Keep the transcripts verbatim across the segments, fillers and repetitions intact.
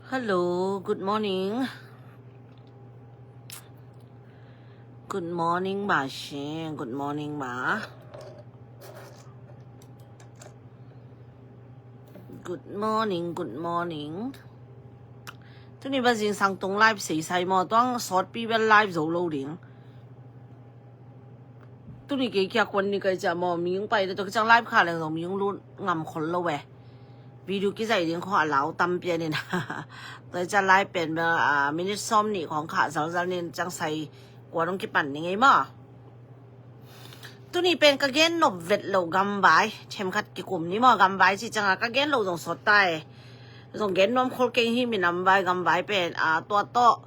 Hello, good morning. Good morning, Ba Shi. Good morning, Ba. Good morning, good morning. Tuni bel zingsang tung live seisai maw, tuang sawtpi bel live zo lo ding. Tuni kei kia kuan ni kai cia maw, mi ung pai le to kiciang live kha leng zong mi ung lut ngam khol lo eh. Video kizai ding kho a lau tam pian in. To cia live pen bel, ah, minute sawm ni kong kha zalzal nin ciang sai kuan ung kipan ni ngei maw. Tuni pen ka gen nop vet lo gamvai, themkhat kikum ni maw, gamvai ci cianga ka gen lo zong sawt tai. Zong gen nuam khol kei hi minam vai, gamvai pen, ah, tua tawh,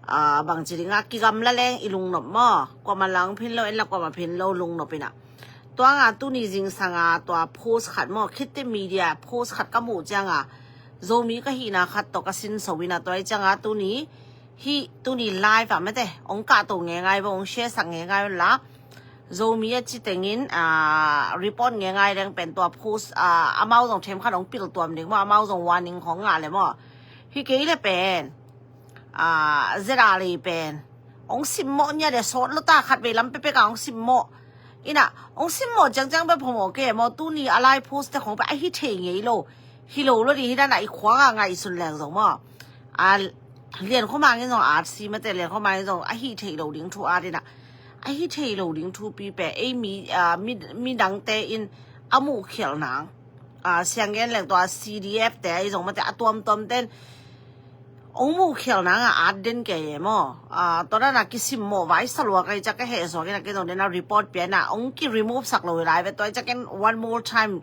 ah, bang ci dinga, kigamla leng i lungnop maw. Kuama lang phin lo, en la kuama phin lo lungnop ina. Tuanga tuni zingsanga tua post khat maw, khitte media post khat ka muh cianga, Zomi ka hihna khat tawh ka sinso ina tua i cianga tuni, hih tuni live ah mate, ong kahto ngengai bo, ong share sak ngengai la. Zomi a ci tengin, ah, report ngengai leng pen tua post, ah, amau zong themkhat ong pil tuam ding maw, amau zong warning khong ngah le maw. Hi kei le pen, ah, Z R A pen ong simmawh nia de sawt lo ta khat vei lam pepek a ong simmawh. Ina, ong simmawh ciangciang pe phamawh kei maw, tuni a lai post te khong pe a hi thei ngei lo. Hi lo lo di hi dana i khuanga ngaihsun leng zong maw. A lian khomang in zong at si mate, lian khomang in zong a hi thei lo ding thu at ina. A hi thei lo ding thupi pe, ei mi, ah, mi, mi dangte in a muh khial nang. Ah, siang gen leng tua C D F te ei zong mate a tuamtuam ten ong muh khial nanga at den kei e maw. Ah, tua dana kisimmawh vai salua kai ciak ka heh suak ina kei zong dena report piana ong ki remove sak lo hi lai ve tua ciak ken one more time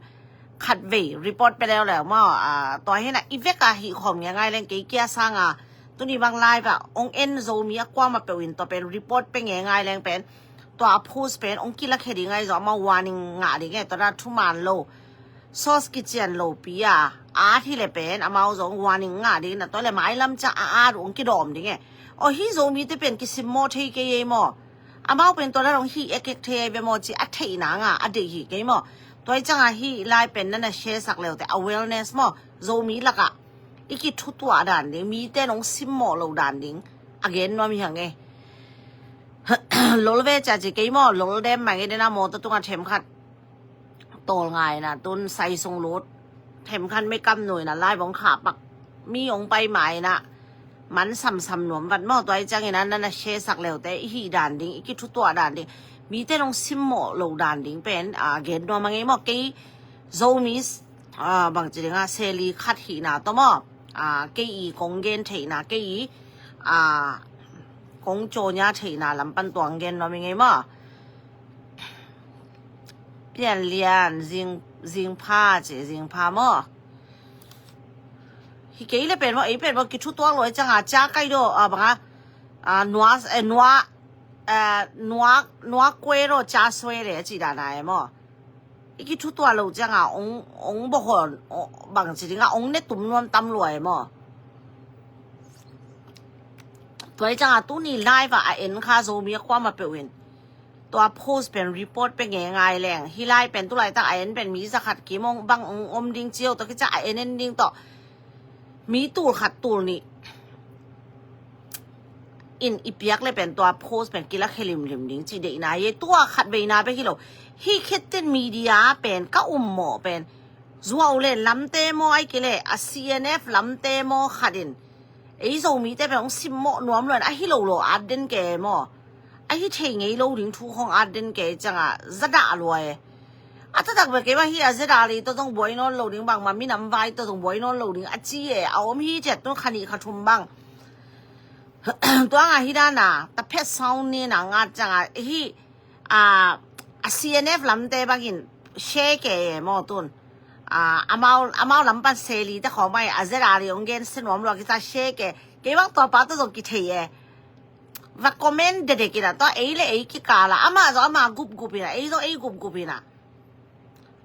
khat vei report pe leuleu maw. Ah, tua hina i veka hih khawm ngengai leng kei kia sanga tuni bang live ah ong en Zomi a kuama peuh in tua pen report pe ngengai leng pen tua a post pen ong kilakhe ding ai zaw amau warning ngah ding e, tua dana thuman lo. Source kician lo pi a, at hi le pen amau zong warning ngah ding na tua le mailam ciang a at ong kidawm ding e. Aw hi Zomite pen kisimmawh thei kei ei maw. Amau pen tua dana ong hi ekek thei ei be maw ci a theihna nga a deih hi kei maw. Tua i cianga hi lai pen nana share sak leute awareness maw. Zomi laka i kithutuah dan ding, mite nong simmawh lo dan ding a gen nuam hi hang e. Lol ve cia ci kei maw, lol dem mai nge dena mawtaw tunga themkhat tawl ngaina tun sai sung lut. Themkhat me kam nuina lai bong kha pak mi ong pai maina man samsam nuam vat maw, tua i ciangina nana share sak leute i hih dan ding, i kithutuah dan ding, mite nong simmawh lo dan ding pen a gen nuam a ngei maw. Kei Zomi, ah, bang ci dinga seli khat hihna tawh maw, ah, kei i kong gen theihna, kei i, ah, kong cawnya theihna lampan tuang gen nuam i ngei maw. Pian lian zing, zing pha ci, zing pha maw. Hi kei le pen maw, ei pen maw kithutuak lo i cianga cia kai do, ah, banga, ah, nua, eh, nua, eh, nua, nua kue lo cia sue le ci dana e maw. I kithutuah lo cianga ong, ong bohon, ong, bang ci dinga ong ne tum nuam tam lua e maw. Tua i cianga tuni live a a en kha Zomi a kuama peuh in tua post pen report pe ngengai leng. Hi lai pen tulaitak a en pen mi zakhat kim ong bang ong om ding cio tua kicia a en en ding tawh. Mi tul khat tul nih in i piak le pen tua post pen kilakhe limlim ding ci deihna hi. Tua khat veina bek hi lo. Hi khitten media pen ka ummawh pen zuau le lamte maw ai kei le a C N F lamte maw khat in ei Zomite pen hong simmawh nuam luan a hi lo lo at den ke maw. A hi thei ngei lo ding thu khong at den ke cianga zadah lua e. A taktak bek kei bang hi a Z R A tawh zong buai nawn lo ding bangma minam vai tawh zong buai nawn lo ding a ci e a om hi ciat tun kha nih kha thum bang. Tuanga hi dana taphet sound ni na ngat cianga hi a, a C N F lamte bangin share ke e maw tun. A, amau, amau lampan seli te khawmai a Z R A ong gen se nuam lua kisa share ke. Kei bang tua pa tawh zong kithei e. Va comment dedek ina tua ei le ei kikala ama zo ama gup gup ina ei zo ei gup gup ina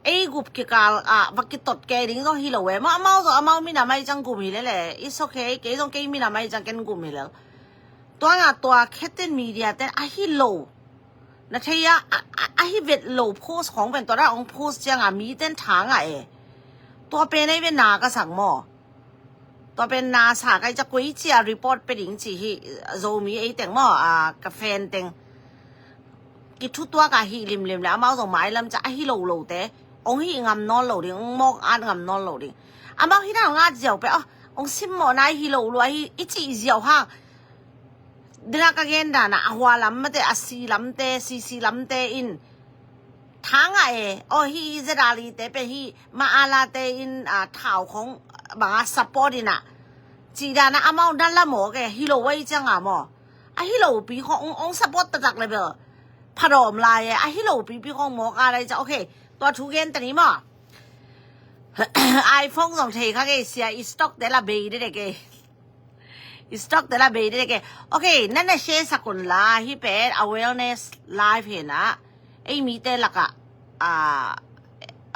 ei gup kikal a va kitot ke ding zo hi lo e maw amau zo amau mina mai cang gum hi le le is okay kei zo kei mina mai cang ken gum hi le tuanga tua kheten media ten a hi lo na thei a a hi vet lo post khong pen tua da ong post cianga mi ten thanga e tua pen ei ve na ka sak maw. Tua pen na sa kai ca koi cia report pe ding ci hi. Zomi ei teng maw, a, ka fan teng kithutuak a hi limlim le amau zong mailam ca a hi lo lo te ong hi ngam nawn lo ding, ong mawk at ngam nawn lo ding. Amau hi na ong at ziau pe, oh, ong simmawh nai hi lo lua hi i cih ziau hang. Dina ka gen dana a hua lam mate, a si lamte, sisi lamte in thanga e, oh, hi zedali te pe hi ma ala te in, a, thau khong banga support ina ci dana amau dan la mawk e, hi lo wai cianga maw. A hi lo pi khong ong, ong support tatak le bel phadawm lai e, a hi lo pi pi khong mawk a lai ca. Okay, tua thu gen tani maw. iPhone zong thei kha kei sia, i stock te la bei de de kei. I stock te la bei de de kei. Okay, nana share sakun la, hi pen awareness live hena. Ei mite laka, a,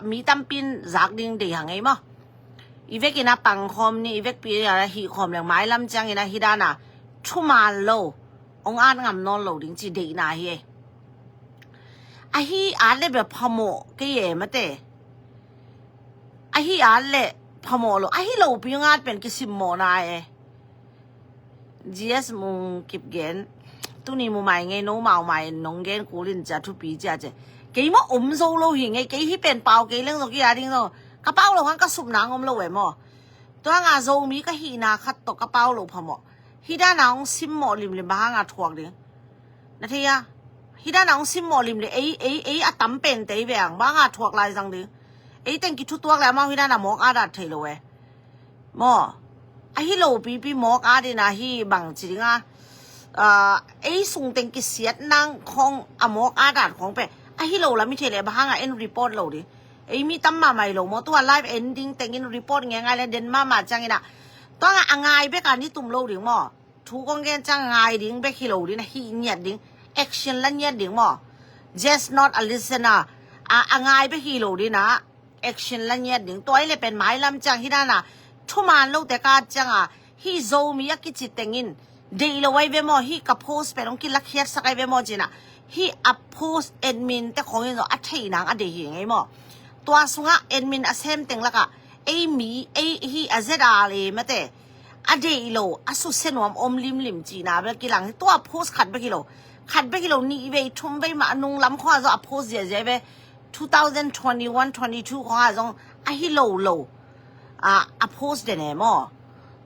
mi tampin zak ding dei hang ei maw. I vekina pangkhom ni, i vekpi a hi khom leng mailam ciangina hi dana thuman lo, ong at ngam nawn lo ding ci deihna hi ei. A hi at le bia phamawh kei e mate. A hi at le phamawh lo, a hi lo pi ngat pen kisimmawhna e. G S Mung Kip gen. Tuni mu mai ngei no mau mai nong gen kulin cia thupi cia ce. Kei maw om zo lo hi ngei, kei hi pen pau kei leng zo ki a ding zo. Ka pau lo hang ka sup nang om lo e maw. Tua nga Zomi ka hihna khat tawh ka pau lo phamawh. Hi dana ong simmawh limlim bang hanga thuak ding. Na thei a? Hi dana ong simmawh limlim ei, ei, ei a tam pen tei ve ang bang hanga thuak lai zang ding. Ei teng kithutuak le amau hi dana mawk a dat thei lo e. Maw. A hi lo pipi mawk a dina hi bang ci dinga. A, ei sung teng kisiat nang khong a mawk a dat khong pe. A hi lo lam i thei le bang hanga en report lo ding. Ei mi tam mahmah hi lo maw, tua live ending tengin report nge ngai le den mahmah ciangina. Tua nga a ngai beka ni tum lo ding maw. Thu kong gen ciang ngai ding bek hi lo ding, a hi ngiat ding. Action la ngiat ding maw. Just not a listener. A, a ngai bek hi lo ding a. Action la ngiat ding. Tua i le pen mailam ciang hi dana. Thuman lo te ka cianga. Hi Zomi a kici tengin. Deih lo ai ve maw, hi ka post pen ong kilakhiat sak ai ve maw cina. Hi a post admin te khongin zo a thei nang a deih hi ngei maw. Tua sunga admin a sem teng laka ei mi, ei hi a Z R le mate. A deih lo, a susia nuam om limlim cina bel kilang hi tua post khat bek hi lo. Khat bek hi lo nih vei, thum vei mah nung lam khonga zo a post ziazia ve. Two thousand twenty-one, twenty-two khonga zong a hi lo lo. A, a post den e maw.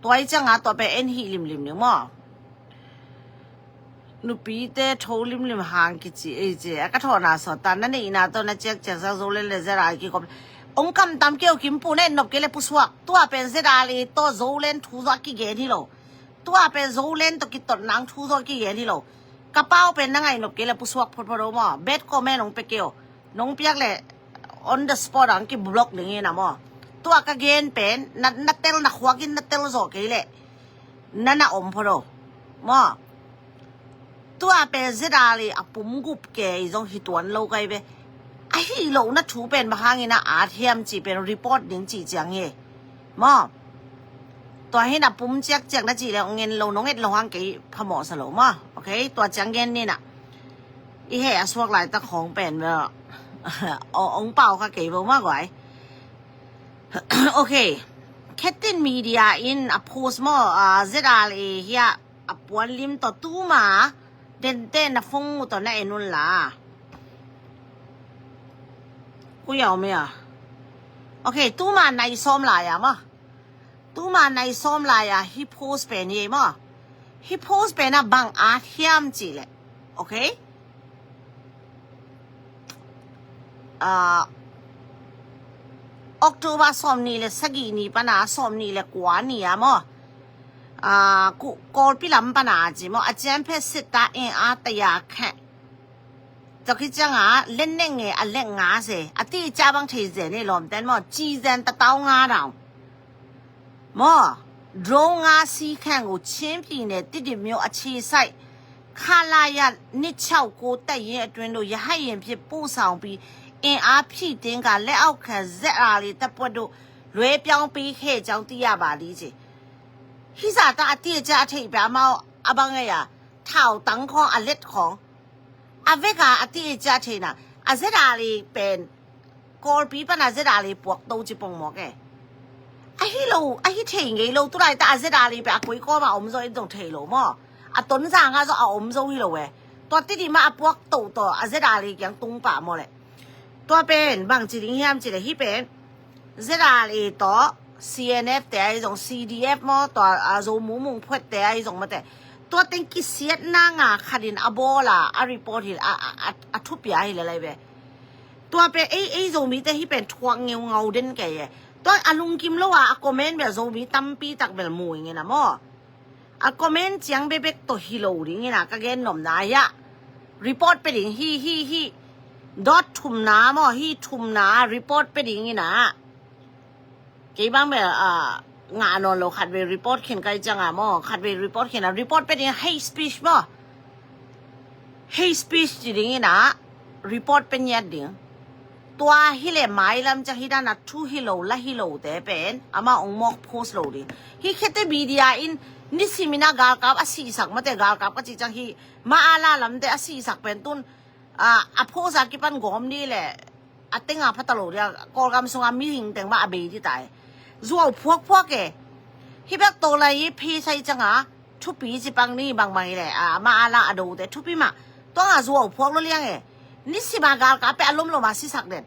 Tua i cianga tua pe en hi limlim ding maw. Nupite tho limlim hang kici ei ci. A ka thawhna sawt ta na neihna tawh na ciakciak zak Zolen le Z R kikop. Ong kam tam keu kimpu na en nop kei le pusuak. Tua pen Z R le tawh Zolen thu zaw kigen hi lo. Tua pen Zolen tawh kitot nang thu zaw kigen hi lo. Ka pau pen na ngaih nop kei le pusuak photphot o maw. Bad comment ong pe keu. Nong piak le on the spot ang ki block ding ina maw. Tua ka gen pen na, na tel na khuakin na tel zaw kei le. Na na om pho do. Maw. Tua pen Z R le a pum gup kei zong hi tuan lo kai ve. A hi lo na thu pen bang hangina at hiam ci pen report ding ci ciang hi. Maw. Tua hi na pum ciakciak na ci le ong en lo nong et lo hang kei phamawh sa lo maw. Okay, tua ciang gen ni na. I he a suak lai tak khong pen ve. Ong pau kha kei bo ma guai. Okay. Khetin media in a post maw, a, Z R le hia a puan lim tawh tuma dente na phone mu tawh na en un la. Kuya om ya. Okay, tuma nai sawm lai a maw. Tuma nai sawm lai a hi post pen hi maw. Hi post pen a bang a thiam ci le. Okay? A, October sawm ni le sagih ni pana sawm ni le kua ni a maw. A, ku, Kawlpi lam pana ci maw. A cian phe sit ta e a taya khe. Tua khit cianga len neng nge a lek nga se a ti ca bang thei zen e lawmten maw ci zen ta tau nga dau. Maw drone ငါးစီးခန့်ကို ချင်းပြည်နယ် သစ်တွေမြို့ အခြေစိုက် ခလရ နှစ်ခြောက်ကို တပ်ရင်းအတွင်းသို့ ရဟတ်ယာဉ်ဖြင့် ပို့ဆောင်ပြီး အင်အားဖြည့်တင်းကာ လက်အောက်ခံ ဇက်အာလီတပ်ဖွဲ့သို့ လွှဲပြောင်းပေးခဲ့ကြောင်း သိရပါသည်။ Hih zah ta a ti a cia a theih pia amau a bang ei a thau tang khawng a let khawng a veka a ti a cia a theihna a zedali pen Kawlpi pana zedali puak to ci pongmawk e. A hi lo Ahi thei ngei lo, tulai ta a ZRA pen a koi kawm a om zo in zong thei lo maw? A Tonzang ah zo a om zo hi lo e. Tua Tedim ah a puak to to a ZRA kiang tung pah maw le? Tua pen bang ci ding hiam ci le, hi pen ZRA tawh CNF te ahi zong, CDF maw, tua a Zo Mungmung phuat te ahi zong mate, tua teng kisiatna nga khat in a bawl a, a report hi a, a, a, a thupia hi le lai ve. Tua pen ei, ei Zomite hi pen thuak ngeungau den kei e. Tua a lungkim lo a, a comment bel Zomi tampi tak bel mu ing in a maw? A comment ciang bebek tawh hi lo ding in a, ka gen nopna hi a. Report pe ding hi, hi, hi. Dot thumna maw, hi thumna report pe ding in a. Kei bang bel a ngah nawn lo, khat vei report khin kai ciang a maw, khat vei report khin a, report pe ding hate speech maw? Hate speech ci ding in a, report pe ngiat ding. Tua hi le mailam ciang hi dan a thu hi lo, la hi lo te pen amau ong mawk post lo ding. Hi khete media in nisim in a galkap a sihsak mate, galkap ka ci ciang hi ma a la lamte a sihsak pen tun a, a post a kipan gawm ni le a teng a phata lo dia, Kawlgam sung a mihing teng mah a bei di tai. Zuau phuak phuak e. Hi bek to lai i phi sai ciang a thupi ci pang ni bang bang hi le, a, ma a la a do te thupi mah. Tua nga zuau phuak lo liang e. Nisim a galkap pe a lom lom a sisak den.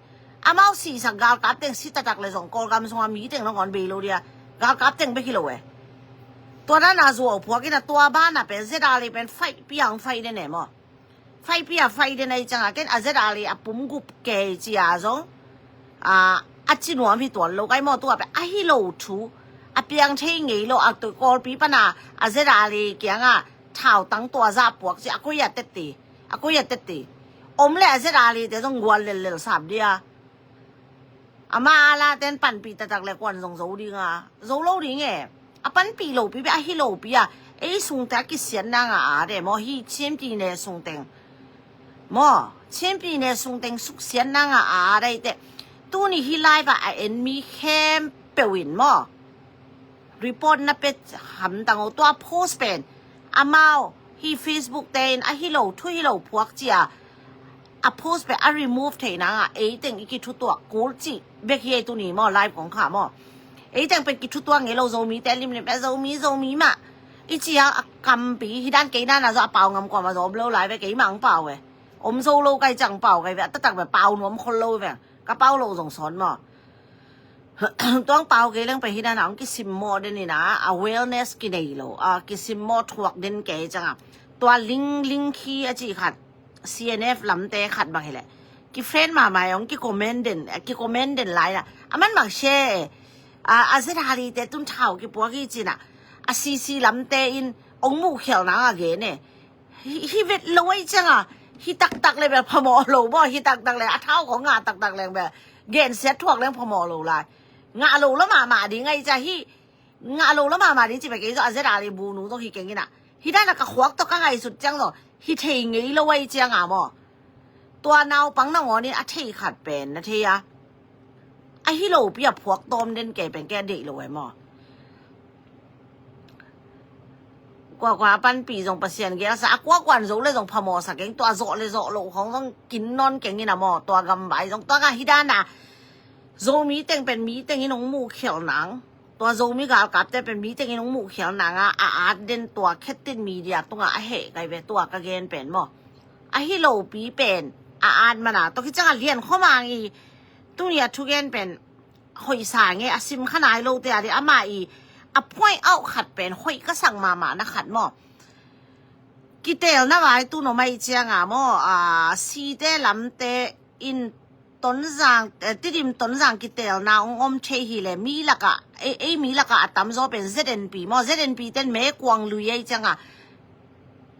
Amau sisak galkap teng si taktak le zong Kawlgam sung a mi teng lo ngon bei lo dia. Galkap teng bek hi lo e. Tua dan a zuau phuak in a, tua ban a pen ZRA pen fight piang fight den e maw? Fight pia fight den ahi ciang a, ken a ZRA a pum gup kei ci a zong a, a ci nuam hi tuan lo kai maw? Tua pen ahi lo thu a piang thei ngei lo, a tui Kawlpi pan a, a ZRA kiang a thau tang tua zah puak ci a, koi a teti, a koi a teti. Om le a ZRA te zong gual lel lel sap dia. Ama a la ten panpih taktak le kuan zong zo ding a, zo lo ding e. A panpih lopi beh, ahi lopi a, ei sungte a kisiatna nga a de maw, hi Chin Pyine sungteng maw, Chin Pyine sungteng suksiatna nga a dai te. Tuni hi live a a en mi khempeuh in maw, report na pe hamtang o. Tua post pen amau hi Facebook te in ahi lo thu hi lo phuak ci a, a post pen a remove theihna nga ei teng i kithutuak kul cih bek hi ei tuni maw, live kong kha maw. Ei teng pen kithutuak ngei lo, Zomite limlim e, Zomi Zomi mah i ci a, a kampi hi dan kei dan a zo a pau ngam kuam a zo om lo lai ve, kei mah ang pau e. Om zo lo kai ciang pau kai ve, a taktak ve pau nuam khol lo ve. Ka pau lo zong sawn maw. Tuang pau kei leng pen hi dan a ong kisim maw den in a, awareness kinei lo a, kisim maw thuak den kei ciang a. Tua Ling Ling Khi a ci khat, CNF lamte khat bang hi le, ki friend mahmah e, ong ki comment den, ki comment den lai a, a man bang share e. A, a ZRA te tun thau kipuak hi cin a, a CC lamte in ong muh khialh nang a gen e. Hi, hi vet lo ahi ciang a, hi taktak le bel phamawh lo maw, hi taktak le a thau khong ngah taktak leng bel gensiat thuak leng phamawh lo lai. Ngah lo la mahmah ding ahi ciang hi, ngah lo la mahmah ding ci bel kei zong a ZRA bu nu zong hi keng in a. Hi dan a ka khuak tawh ka ngaihsut ciang zong hi thei ngei lo ahi ciang a maw. Tua naupang nangawn in a thei khat pen na thei a, ahi lopi a phuak tawm den kei pen kei a deih lo e maw. Kuakua a panpih zong Pasian gelsa a, kuakuan zo le zong phamawhsa keng, tua zawh le zawh loh khong zong kin nawn keng in a maw, tua gambai zong tua nga hi dan a. Zomi teng pen mi teng in ong muh khialh nang, tua Zomi galkapte pen mi teng in ong muh khialh nang a, a at den tua khetin media tungah a heh kai ve, tua ka gen pen maw. Ahi lopi pen a at man a, tua khit ciang a Lian Khua Mang i tuni a thugen pen hoih sa nge, a sim kha nai lote a di, amah i a point out khat pen hoih ka sak mahmah na khat maw. Kitelna vai tun om ahi ciang a maw, a, site lamte in Tonzang, eh, Tedim Tonzang kitelna ong om thei hi le, mi laka, ei, ei mi laka a tamzaw pen ZNP maw, ZNP ten me kuang lui ahi ciang a,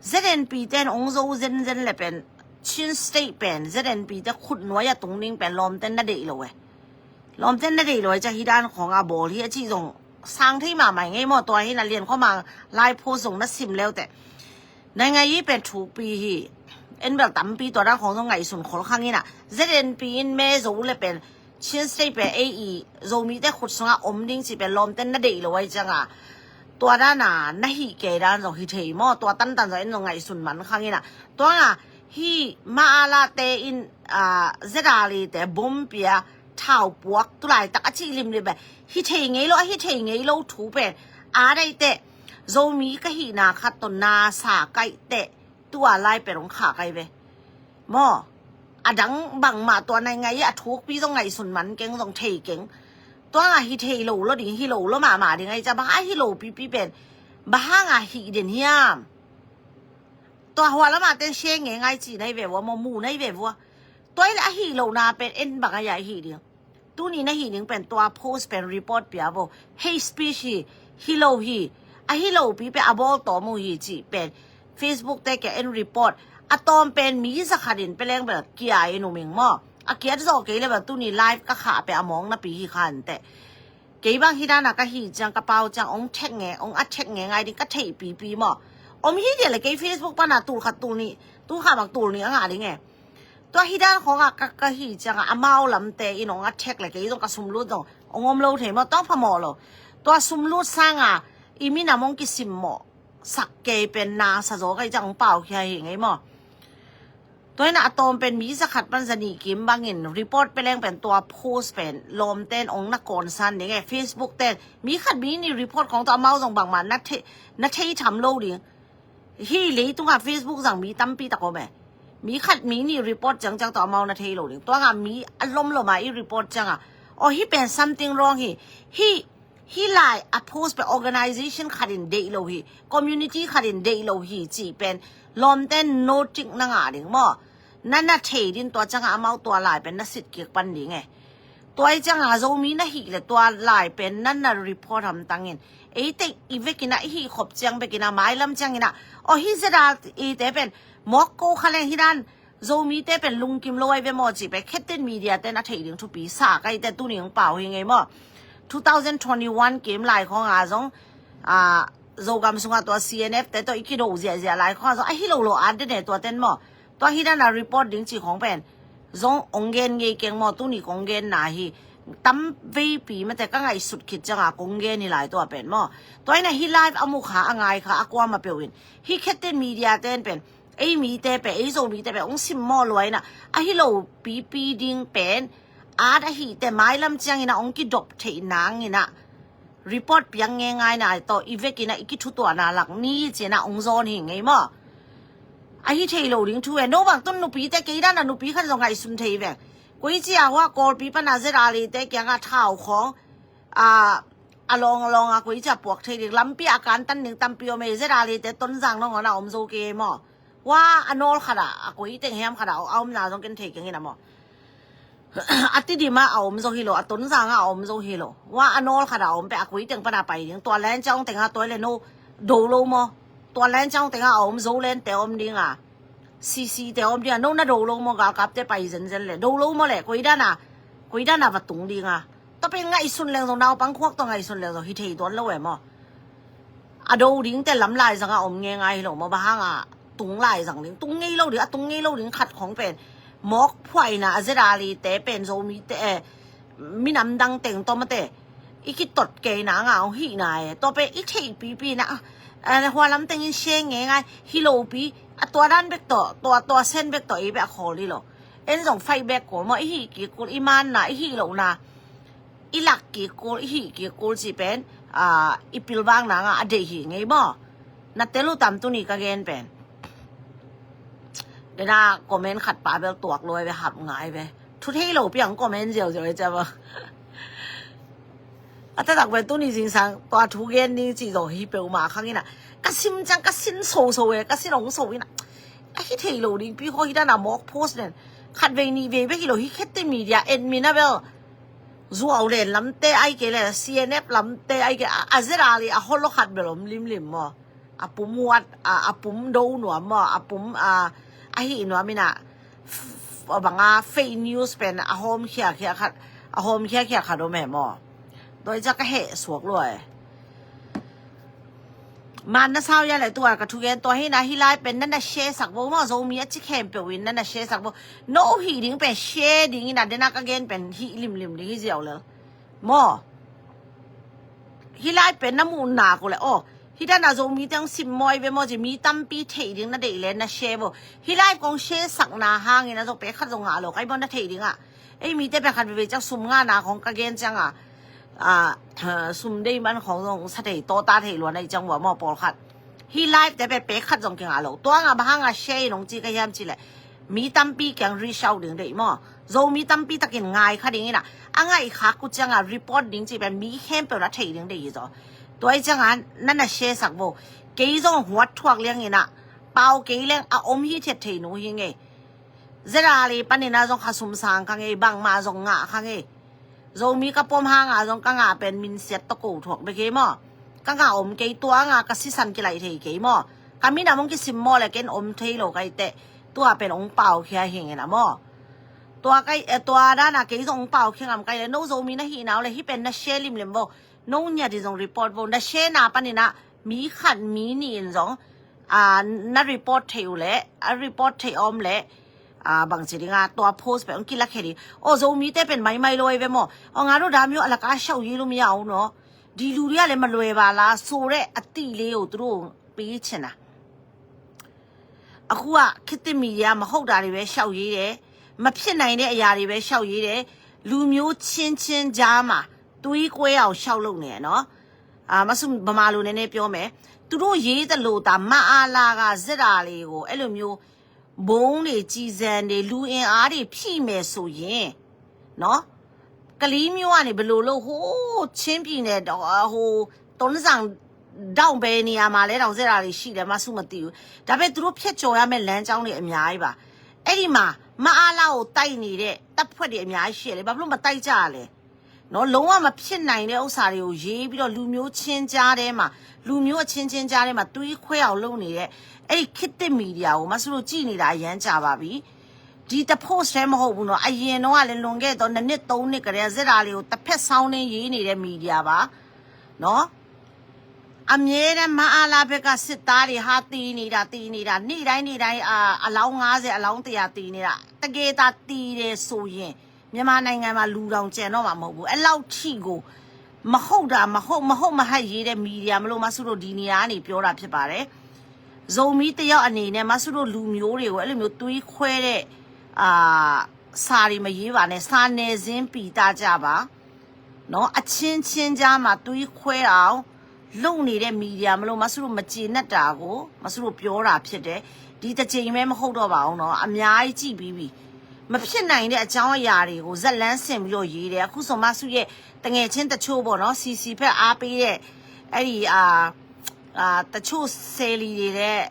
ZNP ten ong zo zenzen le pen Chin State pen ZNP te khut nuai a tung ding pen lawmten na deih lo e. Lawmten na deih lo e, ca hi dan khong a bawl hi a cih zong sang thei mahmah ngei maw. Tua hi na Lian Khua Mang lai post zong na sim leute. Nai ngai i pen thukpi hi. En bel tampi tua dan khong zong ngaihsun khol khang in a, ZNP in me zo le pen Chin State pen ei i Zomite khut sungah om ding cih pen lawmten na deih lo ahi ciang a, tua dan a na hih kei dan zong hi thei maw. Tua tantan zong en zong ngaihsun man khang in a. Tua nga hi ma a late in, a, ZRA te bom pia thau puak tu laitak a cih limlim e. Hi thei ngei lo, a hi thei ngei lo thu pen a daih teh Zomi ka hihna khat tawh na sa kaih teh tua lai pen hong khah kaih ve. Maw, a dang bangmah tua nai ngai a thukpi zong ngaihsun man keng zong thei keng. Tua nga hi thei lo lo ding, hi lo lo mahmah ding ai ca bang a hi lo pipi pen bang hang a hih den hiam? Tua hua lamah ten share ngei ngai ci nai ve vua, maw mu nai ve vua. Tua i le a hih lo na pen en bang a ya hih ding. Tuni na hih ding pen tua post pen report pia vo. Hate speech hi, hi lo hi, a hi lo pi pen a bawl tawm uh hi cih pen Facebook te kia en report. A tawm pen mi zakhat in peleng bel kia in uming maw. A kiat zawh kei le bel tuni live ka khah pen a mawng napi hi khan teh. Kei bang hi dana ka hi ciang ka pau ciang ong thek nge, ong a thek nge ngai ding ka theih pipi maw. Om hi dia le kei Facebook pana tul khat tul nih, tul khat bang tul nih a ngah ding e. Tua hi dan khawngah ka, ka hi ciangah amau lamte in ong a thek le kei zong ka sumlut zong ong om lo thei maw, tawng phamawh lo. Tua sumlut sanga i minam ong kisimmawh sak kei pen na sa zaw ka hi ciang ong pau khia hi ngei maw. Tua ina a tawm pen mi zakhat pan zanih kim bangin report peleng pen tua post pen lawmten ong na kawnsan ding e, Facebook ten mi khat mi nih report khawng tua amau zong bangmah na thei, na thei tham lo ding. Hi leitungah Facebook zang mi tampi tak om e. Mi khat mi nih report ciangciang tawh amau na thei lo ding. Tuangah mi a lomlom a i report ciangah, aw hi pen something wrong hi. Hi, hi lai a post pen organization khat in deih lo hi, community khat in deih lo hi cih pen lawmten notice na ngah ding maw. Na na thei din tua ciangah amau tua lai pen na sit kik pan ding e. Tua i ciangah Zomi na hih le tua lai pen na na report hamtangin. Eite i vekinah i hih khop ciang bekinah mailam cianginah aw hi zeta ite pen mawk ko kha leng hi dan Zomite pen lungkim lo ai ve maw cih pen khetten media ten a theih ding thupi sa ka ite tuning pau hi ngei maw. Two thousand twenty-one kim lai khawngah zong a Zogam sungah tua C N F te tawh i kido ziahziah lai khawngah zong a hi lo lo at dene tua ten maw. Tua hi dana report ding ci khawng pen zong ong gen ngei keng maw, tuni kong gen na hi tam veipi mate ka ngaihsut khit cianga kong gen hi lai tua pen maw. Tua ina hi live a mukha a ngaikha a kuama peuh in hi khetten media ten pen ei mite pen ei Zomite pen ong simmawh luaina a hi lo pipi ding pen at ahite mailam ciangina ong kidop theih nangina report piang nge ngaina tawh i vekina i kithutuahna lak ni cina ong zawn hi ngei maw. A hi thei lo ding thu e. No bang tun nupite kei dana nupi khan zong ngaihsun thei ve. Koi cia hua Kawlpi pana zeta lite kianga thau khawng a a lawng a lawnga koi cia puak thei ding lampi a kantan ding tampi om e. Zeta lite Tonzang nangawn a om zo kei maw. Hua a nawl khata a koi teng hiam khata a omna zong ken thei keng ina maw. A Tidima a om zo hi lo, a Tonzanga a om zo hi lo. Hua a nawl khata a om pe a koi teng pana pai ding. Tua len ciang tenga tua le no do lo maw. Tua len ciang tenga a om zo len te om dinga. C C te om dinga no na do lo maw, galkapte pai zenzen le do lo maw le koi dana, koi dana va tung dinga. Tua pen ngaihsun leng zong naupang khuak tua ngaihsun leng zong hi thei tuan lo e maw. A do ding te lam lai zanga om nge ngai hi lo maw, bang hanga tung lai zang ding, tung ngei lo ding, a tung ngei lo ding khat khong pen mawk phuaina a zeta lite pen Zomite e minam dang teng tawh mate i kitot kei nanga ong hihna e. Tua pen i theih pipi na a hua lam tengin share nge ngai hi lo pi a tua dan bek tawh, tua tua sen bek tawh i bek a khawl hi lo. En zong fight back kul maw, i hih kik kul, i manna i hih lohna i lak kik kul, i hih kik kul cih pen a i pilvang nanga a deih hi ngei maw. Na tel uh tam tuni ka gen pen. Dena comment khat pa bel tuak luai ve hap ngai ve. Thu thei lo piang comment ziauziau e cia maw. A tatak pen tuni zingsang tua thu gen ding cih zong hi peuhmah khang ina ka sim ciang ka sin soso e, ka sin hong so ina a hi thei lo ding pi khaw hi dana mawk post nen khat vei nih vei bek hi lo hi khette media admin a bel zuau len lamte ai kei le C N F lamte ai kei a zeta le a holo khat bel om limlim maw. A pum wat a pum do nuam maw, a pum a hih nuam ina banga fake news pen a hawm khiakhia khat, a hawm khiakhia khat om e maw. Doi ca ka heh suak lua e. Man na sau ya le tua ka thugen tua hina hi lai pen na na share sak bo maw, Zomi a ci khempeuh in na na share sak bo. No hih ding pen share ding ina dena ka gen pen hih limlim ding hi ziau lel maw. Hi lai pen na muh nak uh le aw hi dana Zomi teng sim mawi ve maw ci mi tampi theih ding na deih le na share bo. Hi lai kong share sakna hangin a zong pek khat zong ngah lo kai bo na theih dingah. Ei mite pen khat veve ciang sum ngahna khong ka gen cianga, a, sum dei man khong zong sa thei, tawta thei luan ahi ciang ua maw pawlkhat. Hih live te pen pek khat zong kingah lo. Tua nga bang hanga share in hong ci ka hiam cih leh mi tampi kiang reach out ding deih maw. Zomi tampi takin ngai kha ding ina, a ngaih khak uh cianga report ding cih pen mi khempeuh na thei ding deih hi zaw. Tua ahi cianga na na share sak vo. Kei zong huat thuak liang ina, pau kei leng a om hi thiat thei nu hi ngei. Zera le panina zong kha sum sang kha ngei, bangma zong ngah kha ngei. Zomi ka pom hanga zong ka ngah pen minsiat tawh ko thuak bek hi maw. Ka ngah om kei, tua nga ka sisan kilaih thei kei maw. Ka minam hong kisim maw le ken om thei lo kai teh. Tua pen hong pau khia hi ngei na maw. Tua kai, eh, tua dana kei zong hong pau khia ngam kai le, no Zomi na hi nau le hih pen na share limlim vo. No nya di zong report vo. Na share na panina mi khat mi nih in zong, a, na report thei uh le, a report thei om le, a, bangci dinga tua post pen hong kilak he di. O, Zomi te pen maimai lo ei ve maw. O, nga do dam yo alaka shau yi lu mi au no. Di lu ria le ma lue ba la, so re a ti le o tu pi chena. Aku a khit te media ma hok da di ve shau yi de. Ma phi nai ne a ya di ve shau yi de. Lu myo chin chin ja ma. Tui kwe au shau lo ne no. A, ma sum ba ma lu ne ne pyo me. Tu do yi ta lo ta ma a la ga zera le go. E lu myo ဗုံးတွေ၊ ကျည်ဆံတွေ၊ လူအင်အားတွေဖြည့်မယ်ဆိုရင်နော်၊ ကလေးမြို့ကနေဘယ်လိုလုပ်၊ ဟိုးချင်းပြည်နယ်၊ ဟိုးတွန်းဇံတောင်ဘယ်နေရာမှာလဲတောင်၊ စက်တာတွေရှိတယ်၊ မဆုမသိဘူး။ ဒါပေမဲ့သူတို့ဖြတ်ကျော်ရမယ့်လမ်းကြောင်းတွေအများကြီးပါ။ အဲ့ဒီမှာမအားလာကိုတိုက်နေတဲ့တပ်ဖွဲ့တွေအများကြီးရှိတယ်လေ။ ဘာဖြစ်လို့မတိုက်ကြရလဲ။ နော်၊ လုံးဝမဖြစ်နိုင်တဲ့ဥစ္စာတွေကိုရေးပြီးတော့၊ လူမျိုးချင်းကြားထဲမှာ၊ လူမျိုးအချင်းချင်းကြားထဲမှာသွေးခွဲအောင်လုပ်နေတဲ့အဲ့ဒီခေတ်သစ်မီဒီယာကိုမဆုတို့ကြည့်နေတာအရမ်းကြာပါပြီ။ ဒီတစ် post တည်းမဟုတ်ဘူးနော်။ အရင်တုန်းကလည်းလွန်ခဲ့သောနှစ်နှစ်သုံးနှစ်ကတည်းကစစ်တာတွေကိုတစ်ဖက်စောင်းနှင်းရေးနေတဲ့မီဒီယာပါနော်။ အမြဲတမ်းမအားလာဘက်ကစစ်သားတွေဟာတည်နေတာ၊ တည်နေတာ၊ နေ့တိုင်းနေ့တိုင်း၊ အာ၊ အလောင်းငါးဆယ်၊ အလောင်းတစ်ရာတည်နေတာ။ တကယ်သာတည်တယ်ဆိုရင် မြန်မာနိုင်ငံမှာလူတောင်ကျန်တော့မှာမဟုတ်ဘူး။ အဲ့လောက်ထိကိုမဟုတ်တာ၊ မဟုတ်၊ မဟုတ်မဟတ်ရေးတဲ့မီဒီယာမလို့၊ မဆုတို့ဒီနေရာကနေပြောတာဖြစ်ပါတယ်။ ဇိုမီတစ်ယောက်အနေနဲ့မဆုတို့လူမျိုးတွေကိုအဲ့လိုမျိုးသွေးခွဲတဲ့၊ အာ၊ စာတွေမရေးပါနဲ့။ စာနယ်ဇင်းပိတ်တတ်ကြပါနော်။ အချင်းချင်းကြားမှာသွေးခွဲအောင်လုပ်နေတဲ့မီဒီယာမလို့၊ မဆုတို့မကျေနပ်တာကိုမဆုတို့ပြောတာဖြစ်တယ်။ ဒီတစ်ကြိမ်ပဲမဟုတ်တော့ပါဘူးနော်။ အများကြီးကြည့်ပြီးပြီ။ မဖြစ်နိုင်တဲ့အကြောင်းအရာတွေကိုဇာတ်လမ်းဆင်ပြီးတော့ရေးတယ်။ အခုဆိုမဆုရဲ့သူငယ်ချင်းတချို့ပေါ့နော်၊ စီစီဘက်အားပေးတဲ့၊ အဲ့ဒီ၊ အာ၊ အာ၊ တချို့ဆယ်လီတွေနဲ့၊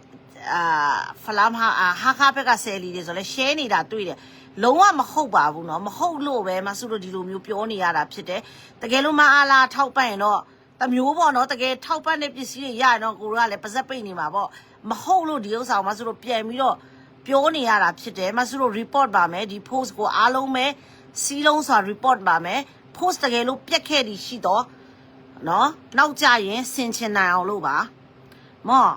အာ၊ ဖလမ်းဟာ၊ အာ၊ ဟားခါးဘက်ကဆယ်လီတွေဆိုလဲရှဲနေတာတွေ့တယ်။ လုံးဝမဟုတ်ပါဘူးနော်။ မဟုတ်လို့ပဲမဆုတို့ဒီလိုမျိုးပြောနေရတာဖြစ်တယ်။ တကယ်လို့မအားလာထောက်ပံ့ရင်တော့ တစ်မျိုးပေါ့နော်။ တကယ်ထောက်ပံ့တဲ့ပစ္စည်းတွေရရင်တော့ကိုတို့ကလည်းပါးစပ်ပိတ်နေမှာပေါ့။ မဟုတ်လို့ဒီဥစ္စာကိုမဆုတို့ပြန်ပြီးတော့ပြောနေရတာဖြစ်တယ်။ မဆုတို့ report ပါမယ်။ ဒီ post ကိုအားလုံးပဲစည်းလုံးစွာ report ပါမယ်။ Post တကယ်လို့ပျက်ခဲ့သည်ရှိတော့နော်၊ နောက်ကျရင်ဆင်ခြင်နိုင်အောင်လို့ပါ။ မော်၊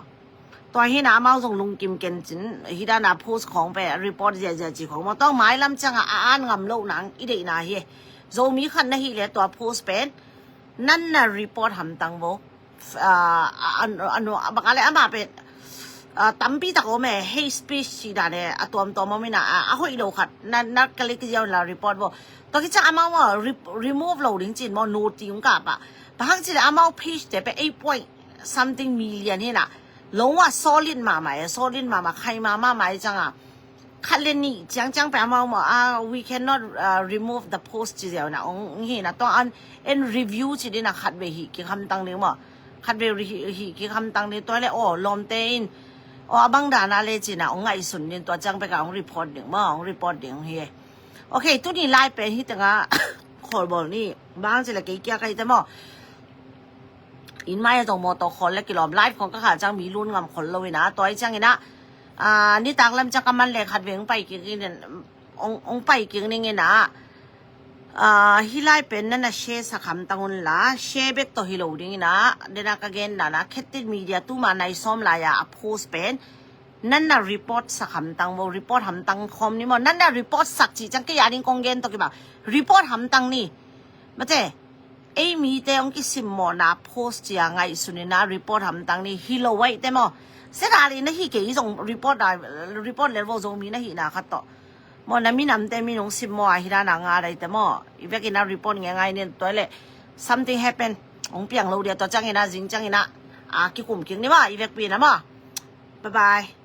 ตัวเฮนะ အမောက်ဆုံး လူကင်ကင်ကျင်၊ ဟိဒာနာ post ของပဲ report ရရကြည့်ของမော်၊ တော့မိုင်းလမ်းချောင်းကအာအာငမ်လို့နန်း၊ အီဒိနာဟေ၊ ဇိုမီခတ်နဟိလဲ ตัว post ပဲ၊ နန်းန report ဟမ်တန်းဘို၊ အာ၊ အနု၊ အနု၊ ဘကလည်းအမပဲ၊ အာ၊ တမ်ပီတကောမဲ hate speech ရှိတာနဲ့အတော်တော်မမင်းနာ၊ အာ၊ အဟိုအီလိုခတ်၊ နန်းနကလေးကကြောင်လာ report ဘို၊ တော့ကချအမောက်မော် re- remove လို့ဒင်းကျင်မော် no တင်ကပါ၊ ဘာဟန်ကျင်အမောက် page တဲ့ပဲ eight point something million ဟိနာ၊ လုံးဝ solid မှာမှာရဲ့၊ solid မှာမှာ၊ ခိုင်မာမှာမှာရဲ့၊ ကျန်က ခတ်လက်နည်း၊ ကျန်ကျန်ပဲအမောက်မော်၊ အာ၊ we cannot, uh, remove the post ကြည့်ရအောင်နော်။ ဟိနာတော့ and and review ကြည့်ဒီနာ၊ ခတ်ပဲဟိကခမ်တန်းနေမော်၊ ခတ်ပဲဟိကခမ်တန်းနေတော့လေ၊ အော်၊ လွန်တဲင်း၊ အော်၊ အဘန်းဒါနာလဲကျင်နာ၊ အောင်ငါ့စွန်နေတော့ကျန်ပဲကအောင် report နေမော်၊ အောင် report နေဟိ။ Okay, သူဒီ live ပဲဟိတငါ ခေါ်ပေါ်နေ၊ ဘာဟန်ကျင်လဲ ကဲကဲကဲတမော်။ In my တော့မော်တော့ခေါ်လဲကီလော် live ของကခါကျန်မီလွန်ငမ်ခေါ်လို့ဝိနာ၊ တော့ကျန်ကီနာ၊ အာ၊ နီးတကလမ်ကျန်ကမန်လဲခတ်ပဲအောင်ပိုက်ကင်းနေ၊ အောင်ပိုက်ကင်းနေငိနာ၊ အာ၊ ဟိလိုက်ပဲနန share စခမ်တန်းလာ၊ share back တော့ဟိလို့ဒင်းနာ၊ ဒီနာကကဲနာနာ၊ ခက်တစ် media တူမနိုင်ဆုံးလာရအ post ပဲ၊ နန report စခမ်တန်းဘို၊ report ဟမ်တန်း ခမ်နီမော်၊ နန report စခ်ချီကျန်ကီယါဒင်းကင်ကဲတော့ကီပါ၊ report ဟမ်တန်းနီ၊ မတဲ၊ အဲ့မီတဲအောင်ကစီမော်နာ post ချီအငါ့စွန်နေနာ၊ report ဟမ်တန်းနီ၊ ဟိလို့ဝိုက်တဲမော်၊ စက်တာလီနဟိကီအီဆုံး report တာ၊ report လဲဘို၊ ဇိုမီနဟိနာခတ်တော့ Maw, na minamte min hong sim maw, a hi dan a nga daite maw. I vekin a report ngeingai ni, tua leh something happen, hong piang lo dia, tua ciangin a zing ciangin a, a kikum kik ni maw, i vekpi in a maw. Bye bye.